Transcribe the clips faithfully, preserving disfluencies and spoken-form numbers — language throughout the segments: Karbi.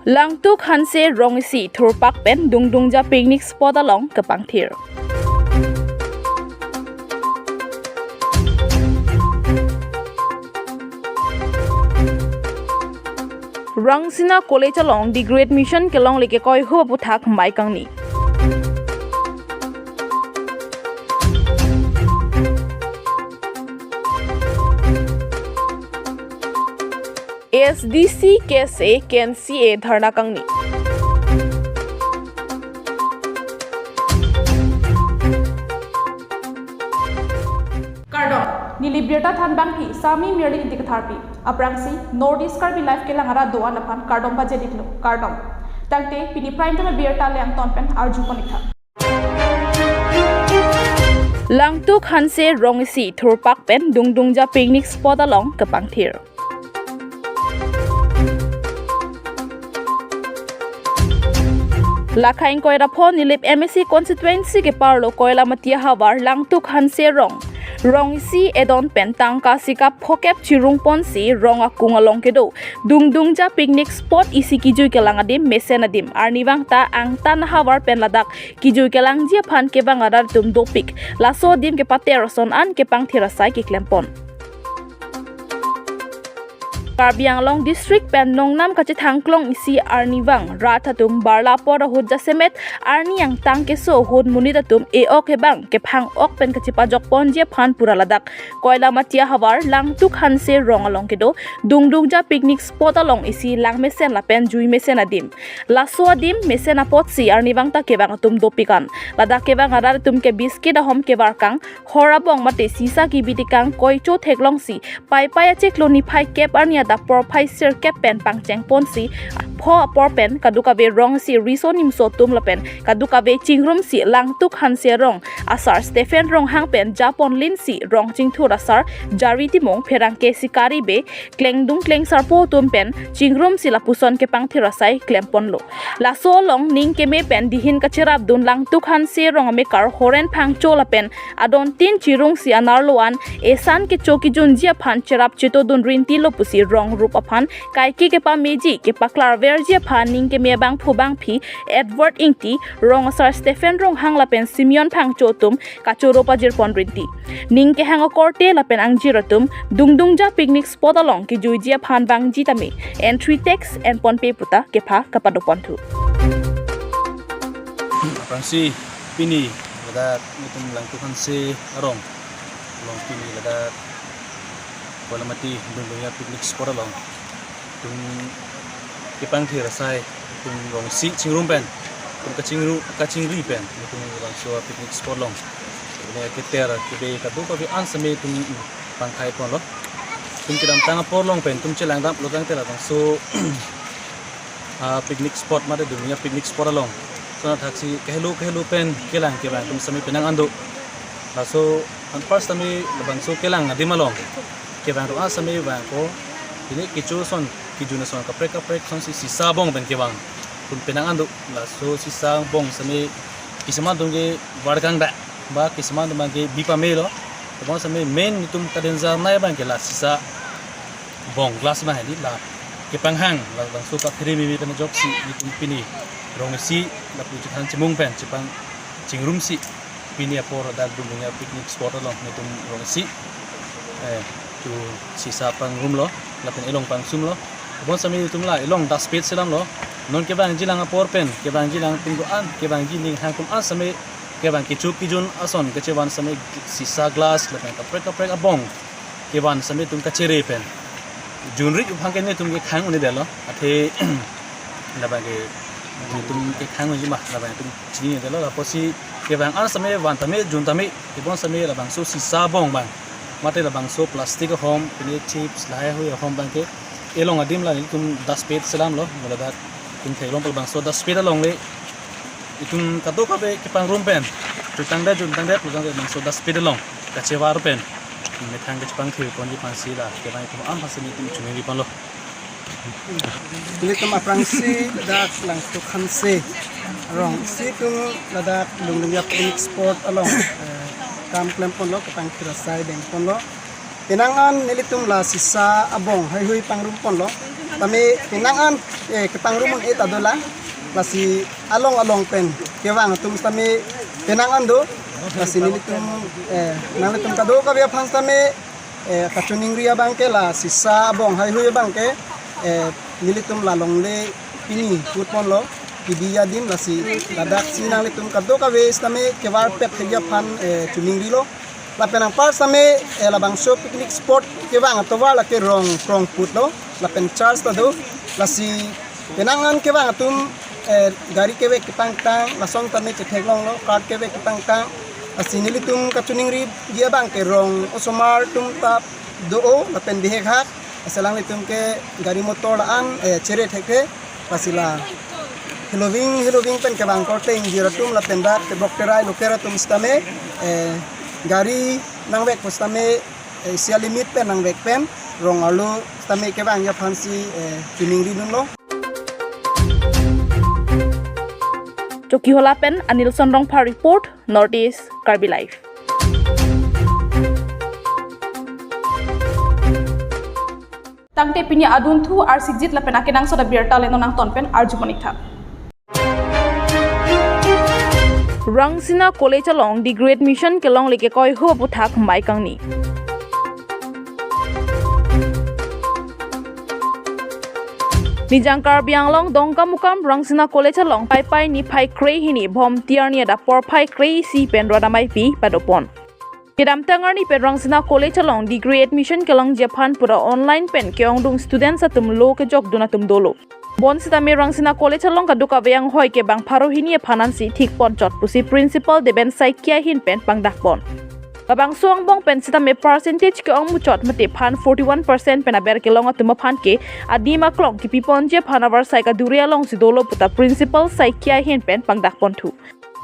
Langtuk Hanse rong isi thurpak pen Dungdungja picnic spot along kepangthir. Rangsina College along The Great Mission kelongle kekoi hu aputhak mei kangni. A S D C, K S A, K N C A dharna kangni. Kardom, neli birta thanbangpi Sami Mirli Ingti Katharpi. Aphrangsi North East Karbi Live kelang arat do-an aphan kardom pajir-iklo, kardom. Tangte pini Prime Time birta le angton pen arjupon-iktha. Langtuk Hanse rong isi thurpak pen Dungdungja picnic spot along kepangthir. Lakha ingkoi ra pho Nilip M A C constituency keparlo Koilamati ahavar Langtuk Hanse rong, rong isi edon pen tangka sika phokep chirung ponsi rong akung along kedo Dungdungja picnic spot isi kejui kelang adim mesen adim arnivang ta angtan ahavar pen ladak kejui kelangji aphan kevang arat atum dopik. Laso adim kepater ason an kepangthir asai keklempon. Karbi Anglong District pen nongnam kachethang klong isi arnivang rat atum barla apor ahut jasemet arni angtan keso ahut monit atum e-ok ebang kephang-ok pen kachepajokponji aphan pura ladak Koilamati ahavar Langtuk Hanse rong along kedo Dungdungja picnic spot along isi lang mesen lapen jui mesen adim. Laso adim mesen apotsi arnivang ta kevang atum dopik an. Ladak kevang arat atum ke biscuit ahom kevarkang, hor abong mate sisa kebi tekang koicho theklongsi, Paipai achiklo niphai kep arni adap porphai sirkep pen pangchengponsi, pho apor pen kadokave rong isi riso nimso atum lapen kadokave chingrumsi Langtuk Hanse rong asar Stephen Ronghang pen japon linsi rong chingthur asar Jari Timung, pherangke Sikari Bey, klengdung klengsarpo atum pen chingrumsi lapuson kepangthir asai klemponlo. Laso along ning keme pen dihin kacherapdun Langtuk Hanse rong amekar Horen Phangcho lapen adontin chirungsi anerlo an esan kecho kejunji aphan cherap chetodun rintilo pusi rong rup aphan kaike kepameji kepaklarverji aphan ning keme abangphu bangphi Edward Ingti, rong asar Stephen Ronghang lapen Simeon Phangcho atum kachoro pajirpon rinti. Ning kehang akorte lapen angjir atum Dungdungja picnic spot along kejuiji aphan vangji tame entry tax enponpe puta kepha kapadoponthu. Aphrangsi pini ladak netum Langtuk Hanse arong along pini ladak Koilamati Dungdungja picnic spot along tum kepangthir asai tum rong isi chingrum pen tum kachingru kachingri pen tum labangso picnic spot along. Pini keter kebe kadokave an same tum pangkhaiponlo. Tum kedamtang apor along pen tum chelangdamlo tangte labangso ah, picnic spot mate Dungdungja picnic spot along. So na thaksi kehelo kehelo pen kelang kevang tum same penang an do. Laso an first same labangso kelang adim along kevang tum an same vangpo. Pini kecho ason kejun ason kaprek kaprek asonsi sisa bong pen kevang tum penang an do. Laso sisa bong same kisama atum ke varkang da ba kisama atum ke bipamelo. Labang same main netum kadenjar nai abang ke la sisa bong glass abang hedi la kepanghang labangso kaphere mimi pen ajoksi netum pini rong isi lapu chethan chimung pen chepang chingrumsi pini apor dak Dungdungja picnic spot along netum rong isi, eh, tu sisa pangrumlo lapen elong pangsumlo. Labang same netum la elong daspet selamlo. Non kevangji lang apor pen kevangji lang tum do-an kevangji ning hang tum an same kevang kecho kejun ason kechevan same sisa glass lapen kaprek kaprek abong kevan same tum kachere pen junri abang ke netum kekhang un-edetlo. Athe labang ke netum kekhang unji ma labang tum chinidetlo. Lapusi kevang an same van tame jun tame kevang same labangso sisa bong abang mate labangso plastic ahom pini chips lahai hui ahom abang ke elong adim la netum daspet selamlo. Mo ladak tum theklong labangso daspet along le itum kadokave kepangrum pen jutang det juntang det jutang det labangso daspet along kachevar pen methang kechepangthirponji aphansi la kevang itum an aphansi netum chuniriponlo. Netum aphrangsi ladak Langtuk Hanse rong isi tum ladak Dungdungja picnic spot along, eh, kam klemponlo, kepangthir asai dengponlo. Penang an nelitum la sisa abong heihui pangrum ponlo. Tame penang an, eh, kepangrum un-e ta dolang. Lasi along along pen kevang atum tame penang an do. Lasi nelitum, eh, nanglitum kadokave aphan tame, eh, kachiningri abang ke la sisa abong heihui abang ke, eh, nelitum la longle pini put ponlo. Kidi adim lasi ladak si nanglitum kadokave tame kevarpet thekji aphan, eh, chiningrilo. Lapen anpar tame, eh, labangso picnic spot kevang atovar lake rong krong putlo. Lapen church ta do. Lasi penang an kevang atum, eh, gari kevek kepangtang, lason tame chetheklonglo, cart kevek kepangtang. Lasi nelitum kachiningriji abang ke rong osomar atum ta do-o, lapen bihekhak. Lasi alanglitum ke gari motor la-an, eh, chere thekthe. Lasi la heloving heloving pen kevang korte ingjir atum lapen dak tebok terai loker atum sitame, eh, gari nangvek pu sitame, eh, isi alimit pen nangvek pen rong arlo sitame kevangji aphan si, eh, chiningri dunlo. Chokihola pen Anilson Rongphar report, North East Karbi Live. Tangte pini adunthu arsikjit lapen akenangsot abirta le non nangton pen arju monik tha. Rangsina College along degree admission kelongle kekoiho aputhak mai kangni. Nijang Karbi Anglong Dongkamukam Rangsina College along Paipai niphai kre-hini Bhomti arni adap porphai kre-isi pen rat ameipi padopon. Kedamtang arni pen Rangsina College along degree admission kelongji aphan pura online pen ke-ongdung students atum lo kejokdun atum dolo. Bonsitame Rangsina College along kadokave anghoi ke bang pharo hini aphan ansi thikponchot pusi Principal Deben Saikia ahin pen pangdakpon. Labangso angbong pen sitame percentage ke-ong muchot mate phan forty-one percent pen aber kelong atum aphan ke adim aklong kipiponji aphan avarsai kaduri alongsi dolo puta Principal Saikia ahin pen pangdakponthu.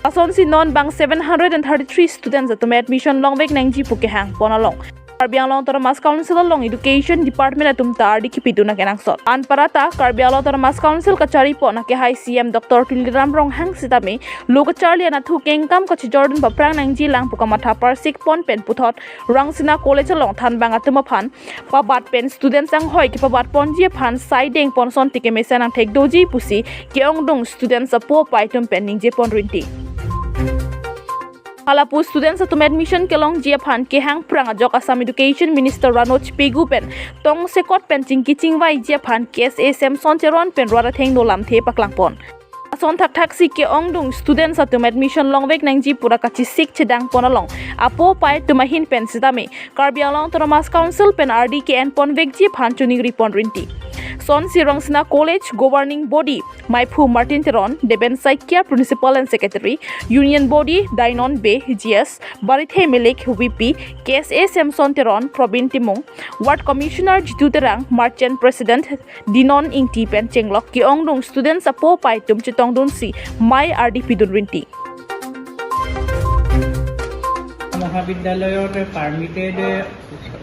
Lasonsi non bang seven hundred and thirty-three students atum admission longvek nangji pu kehangpon along Karbi Anglong Autonomous Council along Education Department atum ta ardi kipidun akenangsot. Anparta Karbi Anglong Autonomous Council kacharipon akehai C E M Doctor Tuliram Ronghang sitame lo kacharli anatthu kengkam kachijordun paphrang nangjilang pu kamatha parsikpon pen puthot Rangsina College along thanbang atum aphan pabat pen students anghoi kepabatponji aphan saideng ponson tike mesen angthek doji pusi ke-ongdung students apo apai atum pen ningjepon rinti. Halapu students atum admission kelongji aphan kehang phrang ajok Assam Education Minister Ranoj Pegu pen tongsekot pen chingki chingvaiji aphan K S A Samson Teron pen rat athengno lamthe paklangpon. Ason thakthaksi ke-ongdung students atum admission longvek nangji pura kachisik chedangpon along apo apai atum ahin pen sitame Karbi Anglong Autonomous Council pen ardi ke-enponvekji aphan chiningripon rinti. Sonsi Rangsina College Governing Body, Maiphu Martin Teron, Deben Saikia Principal and Secretary, Union Body, Dainon Bey, G S, Barithe Milik, V P, K S A Samson Teron, Probin Timung, Ward Commissioner Jitu Terang, Merchant President Dinon Ingti pen chenglok ke-ongdung students apo apai atum chetongdunsi mai ardi pidun rinti. মহাবিদ্যালয়ত পাৰ্মিটেড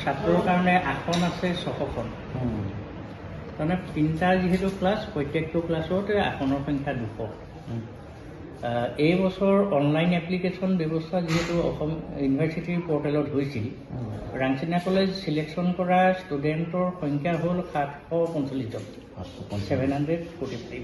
ছাত্ৰৰ কাৰণে আসন আছে ছশখন। তাৰমানে তিনিটা যিহেতু ক্লাছ, প্ৰত্যেকটো ক্লাছত আসনৰ সংখ্যা দুশ। আহ, এই বছৰ অনলাইন এপ্লিকেশ্যন ব্যৱস্থা যিহেতু অসম ইউনিভাৰ্চিটিৰ পৰ্টেলত হৈছিল, ৰাংচিনা কলেজ ছিলেকশ্যন কৰা ষ্টুডেণ্টৰ সংখ্যা হ'ল সাতশ পঞ্চল্লিছজন। Seven hundred forty five.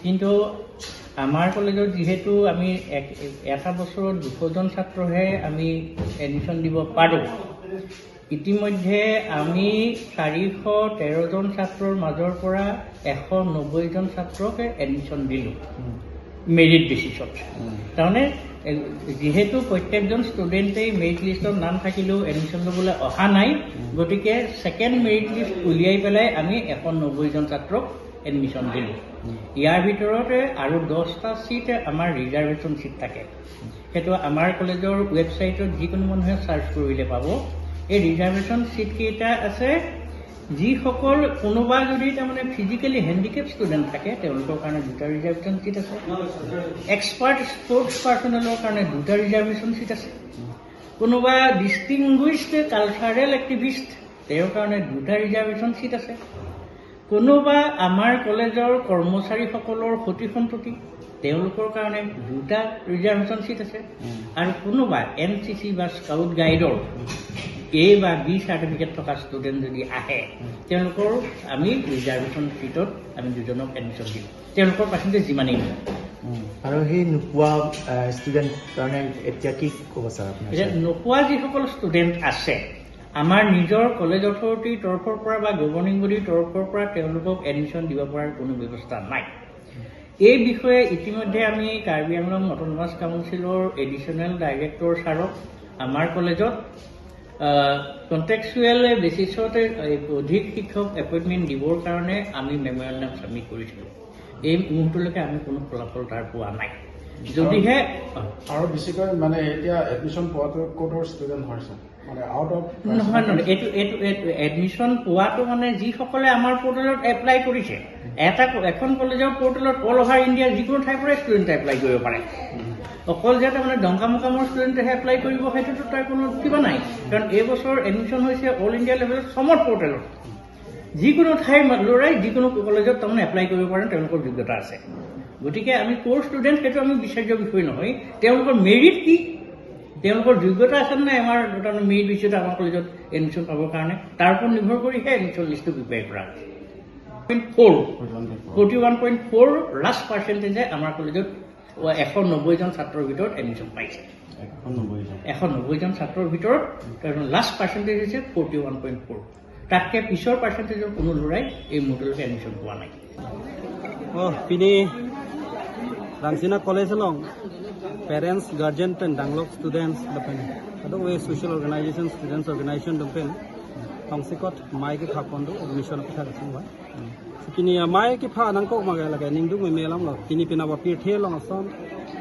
কিন্তু আমাৰ কলেজত যিহেতু আমি এক, এটা বছৰত দুশজন ছাত্ৰহে আমি এডমিশ্যন দিব পাৰোঁ, ইতিমধ্যে আমি চাৰিশ তেৰজন ছাত্ৰৰ মাজৰ পৰা এশ নব্বৈজন ছাত্ৰকে এডমিশ্যন দিলোঁ মেৰিট বেচিছত। তাৰমানে, এ, যিহেতু প্ৰত্যেকজন ষ্টুডেণ্টেই মেৰিট লিষ্টত নাম থাকিলেও এডমিশ্যন ল'বলৈ অহা নাই, গতিকে ছেকেণ্ড মেৰিট লিষ্ট উলিয়াই পেলাই আমি এশ নব্বৈজন ছাত্ৰক এডমিশ্যন দিলোঁ। ইয়াৰ ভিতৰতে আৰু দহটা ছিট আমাৰ ৰিজাৰ্ভেশ্যন ছিট থাকে। সেইটো আমাৰ কলেজৰ ৱেবছাইটত যিকোনো মানুহে চাৰ্চ কৰিলে পাব। এই ৰিজাৰ্ভেশ্যন ছিটকেইটা আছে, যিসকল কোনোবা যদি তাৰমানে ফিজিকেলি হেণ্ডিকেপ ষ্টুডেণ্ট থাকে, তেওঁলোকৰ কাৰণে দুটা ৰিজাৰ্ভেশ্যন ছিট আছে। এক্সপাৰ্ট স্পৰ্টছ পাৰ্চনেলৰ কাৰণে দুটা ৰিজাৰ্ভেশ্যন ছিট আছে। কোনোবা ডিষ্টিংগুইছড কালচাৰেল এক্টিভিষ্ট, তেওঁৰ কাৰণে দুটা ৰিজাৰ্ভেশ্যন ছিট আছে। কোনোবা আমাৰ কলেজৰ কৰ্মচাৰীসকলৰ সতি সন্ততি, তেওঁলোকৰ কাৰণে দুটা ৰিজাৰ্ভেশ্যন চিট আছে। উম। আৰু কোনোবা এন চি চি বা স্কাউট গাইডৰ এ বা বি চাৰ্টিফিকেট থকা ষ্টুডেণ্ট যদি আহে, উম। তেওঁলোকৰ আমি ৰিজাৰ্ভেশ্যন চিটত আমি দুজনক এডমিশ্যন দিম, তেওঁলোকৰ পাৰ্চেণ্টেজ যিমানেই নহওক। উম। আৰু সেই নোপোৱা, আহ, ষ্টুডেণ্ট কাৰণে এতিয়া কি ক'ব, ছাৰ, আপোনাৰ, এতিয়া ছাৰ? নোপোৱা যিসকল ষ্টুডেণ্ট আছে, আমাৰ নিজৰ কলেজ অথৰিটিৰ তৰফৰ পৰা বা গভৰ্ণিং বডিৰ তৰফৰ পৰা তেওঁলোকক এডমিশ্যন দিব পৰাৰ কোনো ব্যৱস্থা নাই। এই বিষয়ে ইতিমধ্যে আমি কাৰ্বি আংলং অট'নমাছ কাউন্সিলৰ এডিশ্যনেল ডাইৰেক্টৰ ছাৰক আমাৰ কলেজত, আহ, কণ্টেক্সুৱেল বেচিছতে এই অধিক শিক্ষক এপইণ্টমেণ্ট দিবৰ কাৰণে আমি মেমৰেণ্ডাম ছাবমিট কৰিছিলোঁ। এই মুহূৰ্তলৈকে আমি কোনো ফলাফল তাৰ পোৱা নাই। যদিহে, অ। আৰু বেছিকৈ মানে এতিয়া এডমিশ্যন পোৱাটো ক'ৰ ষ্টুডেণ্ট হয়, ছাৰ? মানে আউট অফ নহয়, নহয়, এইটো, এইটো, এইটো এডমিশ্যন পোৱাটো মানে যিসকলে আমাৰ পৰ্টেলত এপ্লাই কৰিছে, এটা ক-, এখন কলেজৰ পৰ্টেলত অল অভাৰ ইণ্ডিয়া যিকোনো ঠাইৰ পৰা ষ্টুডেণ্ট এপ্লাই কৰিব পাৰে। উম। অকল যে তাৰমানে ডংকামকামৰ ষ্টুডেণ্টেহে এপ্লাই কৰিব, সেইটোতো তাৰ কোনো কিবা নাই। কাৰণ এইবছৰ এডমিশ্যন হৈছে অল ইণ্ডিয়া লেভেলত সমত পৰ্টেলত। যিকোনো ঠাইৰ মা-, ল'ৰাই যিকোনো কলেজত তাৰমানে এপ্লাই কৰিব পাৰে, তেওঁলোকৰ যোগ্যতা আছে। গতিকে আমি ক'ৰ ষ্টুডেণ্ট, সেইটো আমি বিচাৰ্য বিষয় নহয়। তেওঁলোকৰ মেৰিট কি, তেওঁলোকৰ যোগ্যতা আছে নাই আমাৰ তাৰমানে মেৰিট বেচিছত আমাৰ কলেজত এডমিশ্যন পাবৰ কাৰণে, তাৰ ওপৰত নিৰ্ভৰ কৰিহে এডমিশ্যন লিষ্টটো প্ৰিপেয়াৰ কৰা হয়। Point four, forty one point four last পাৰ্চেণ্টেজে আমাৰ কলেজত এশ নব্বৈ জন ছাত্ৰৰ ভিতৰত এডমিশ্যন পাইছে। এশ নব্বৈ জন। এশ নব্বৈ জন ছাত্ৰৰ ভিতৰত লাষ্ট পাৰ্চেণ্টেজ হৈছে ফৰ্টি ওৱান পইণ্ট ফ'ৰ। তাতকৈ পিছৰ পাৰ্চেণ্টেজৰ কোনো ল'ৰাই এই মুহূৰ্তলৈকে এডমিশ্যন পোৱা নাই। Oh, pini Rangsina College along parents, guardian pen danglok students lapen kadokave social organization, students organization atum pen tongsekot amei kepha pon do, admission kepha kasing ba. So pini amei kepha nangkok ma ke lake ningduk meme alam lo. Pini pina ba pirthe along ason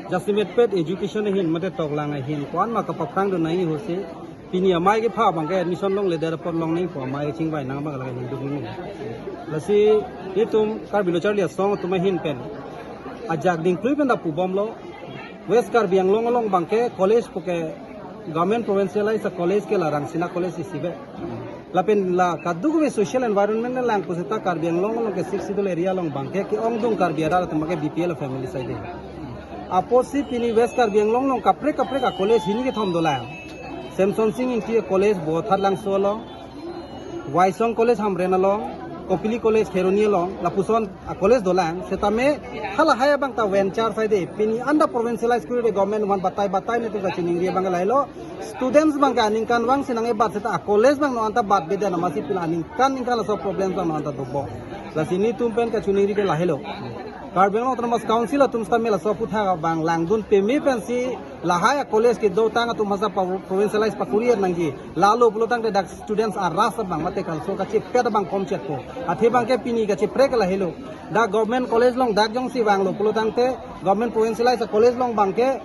jasemet pet education ahin mate toklang ahin ko-an ma kapaphrang do nangji pusi pini amei kepha abang ke admission longle der apot long nangji pu amei chingvai nang abang lake ningduk meme. Lasi itum Karbi Lo Charli Asong atum ahin pen ajak dingklui pen ta pubomlo. West Karbi Anglong along abang ke college pu ke government provincialized college ke la Rangsina College isi ave. Lapen la kadokave social environment lang pusita Karbi Anglong along ke Sixth Schedule area along abang ke ke-ongdung Karbi arat atum ke B P L family side. Apotsi pini West Karbi Anglong along kaprek kaprek a-college hini kethom dolang. Semson Sing Ingti College Bothatlangso along, Waisong College Hamren along, Kopili College Kheroni along, lapuson a-college dolang, setame halahai abang ta venture side, pini anta provincialize kuri de government atum aphan batai batai netum kachiningri abang lahelo, students abang ke aningkanvang si nang-ebat seta a-college abang non anta batbedam amatsi pila aningkan ningkan laso problems abang non anta dobom. Lasi netum pen kachiningri ke lahelo. Karbi Anglong Autonomous Council atum setame laso aputhak abang langdun peme pensi lahai a-college kedotang atum hasa pa-, provincialize pakuri nangji. Lalo pulotangte dak students aras abang mate kalso kachepet abang komchetpo. Athe abang ke pini kacheprek lahelo. Dak government college along dak jongsi vanglo pulotangte government provincialized college along abang ke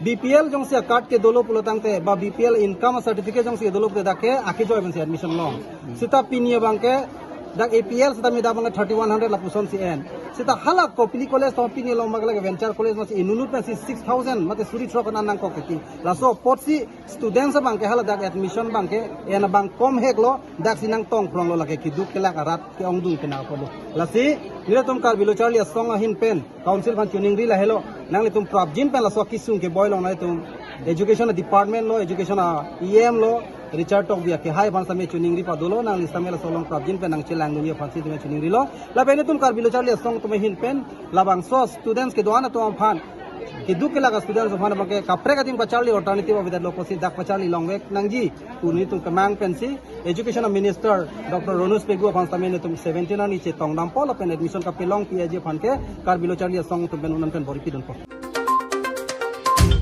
B P L jongsi a-card ke dolo pulotangte ba B P L income certificate jongsi dolo pulote dak ke akejoi pensi admission long. Seta pini abang ke dak A P L seta me dak abang thirty one hundred lapuson si en. Seta hala Kopili College to pini along ma ke lake venture college amatsi inut amatsi six thousand mate suri throk nangkok ke. Laso apotsi students abang ke hala dak admission abang ke en abang komhek lo, daksi nangtong phrong lo lake keduk kelak arat ke-ongdung kena apot lo. Lasi nelitum Karbi Lo Charli Asong ahin pen council aphan chiningri lahelo, nanglitum prapjin pen laso kesung keboi along nanglitum education department lo, education a-E M lo, Richard Tokbi akehai aphan setame chiningri padolo, nangli setame laso along prapjin pen nangchelangdunji aphansi itum chiningri lo. Lapen itum Karbi Lo Charli Asong atum ahin pen labangso students kedo-an atum aphan, keduk kelak a-students aphan abang ke kaprek adim pacharli alternative avedetlo pusi dak pacharli longvek nangji pu netum kemang pensi Education Minister Doctor Ranoj Pegu aphan setame netum seventeen arni chetongdampo lapen admission kapelongpiji aphan ke Karbi Lo Charli Asong atum pen un-an pen bor-i pidunpo.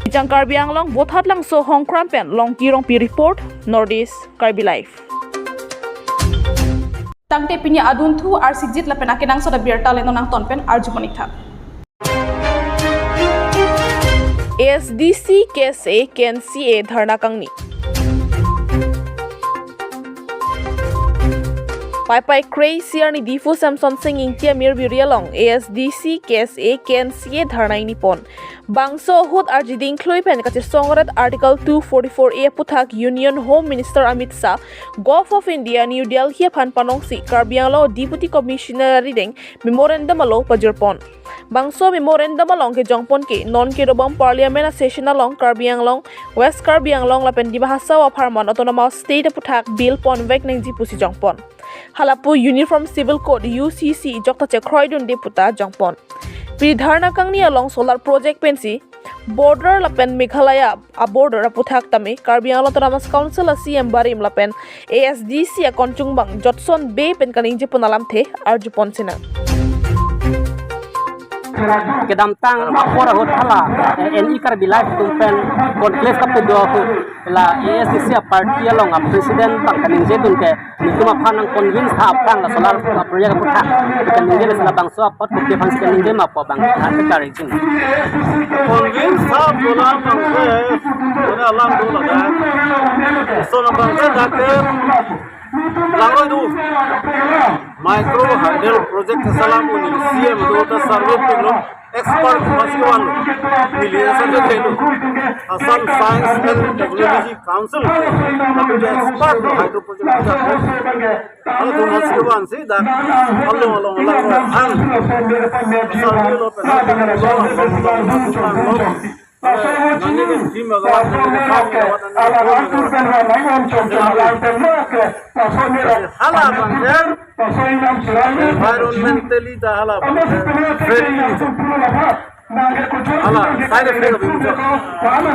Jang Karbi Anglong Bothatlangso Hongkram pen Longki Rongpi report, North East Karbi Live. Tangte pini adunthu arsikjit lapen akenangsot abirta le non nangton pen arju monitha. A S D C, K S A, K N C A dharna kangni. Paipai kre-isi arni Diphu Semson Sing Ingti amirbi ri along A S D C, K S A, K N C A dharna ingni pon. Bangso ahut arjiding klui pen kachesong rat Article two forty-four A aputhak Union Home Minister Amit Shah, Govt of India, New Delhi aphan panongsi Karbi Anglong Deputy Commissioner arideng memorandum alo pajirpon. Bangso memorandum along kejongpon ke non kedobom Parliament a-session along Karbi Anglong, West Karbi Anglong lapen Dima Hasao apharman Autonomous State aputhak bill ponvek nangji pusi jongpon. Halapu Uniform Civil Code, U C C jokta chekroidunde puta jongpon. Pini dharna kangni along solar project pensi border lapen Meghalaya a-border aputhak tame Karbi Anglong Autonomous Council a-C E M barim lapen A S D C akon chungbang Jotson Bey pen kaningjepon alamthe arjupon sinang. Kedamtang apor ahut hala, eh, N E Karbi Live atum pen conclave kapedo ahut, la A S D C a-party along a-president abang kaningjedun ke, nelitum aphan nang convince tha aphrang la solar project aputhak kaningje, la labangso apot kopi aphan si kaningje ma pu abang tha kekari jin. Convince tha pu labang ke, kena lang do ladak. Lason abang ke dak ke langroi do. Micro hydel project salam uni C E M do ta survey pilo, expert mas ke vanlo. Neli survey pilo. Assam Science and Technology Council. Tapi dia expert lo hydro project kita. Kalau tu mas ke van si dak. Along, along, along, along. Survey lo pernah. Nangli ke team agawat, nangli ke farm agawat, nangli ke farm agawat. Hala abang ke environmentally ta hala abang ke friendly. Hala side effect abang ke. Side,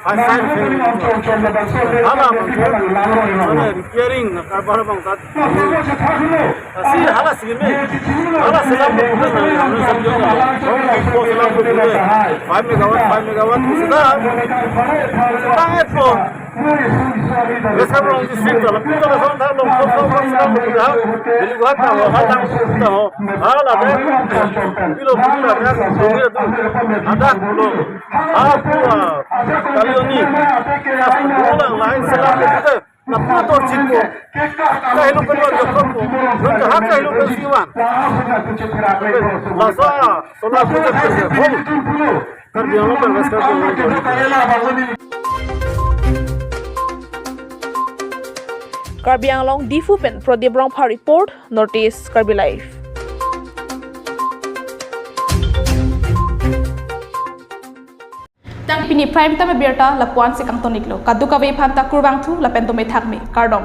side effect abang ke. Hala abang ke. Mane repairing, karbar abang ke. Asi hala sigi me. Hala selam ko punya na, na sambil na. Ko selam ko punya. Five megawatt, five megawatt sudah. Sudah eh po. Besar orang di sini kalau kita besar tak long ko ko selam ko punya. Jadi gua tak mau hadang sudah ho. Hala deh. Bilo bilo ada tu. Ada pulo. Apa? Kali ini. Pulang lain selam ko punya. Lapu ator chingko. Kahelo pen wan jokok ko. Non kahak kahelo pen si van. Laso, solar project pen hom. Karbi Anglong pen West Karbi Anglong. Karbi Anglong Diphu pen Pradip Rongphar report, North East Karbi Live. Tang pini prime time abirta lapu-an si kangton-iklo. Kadokave aphan ta kurvangthu lapen dome thakme. Kardom.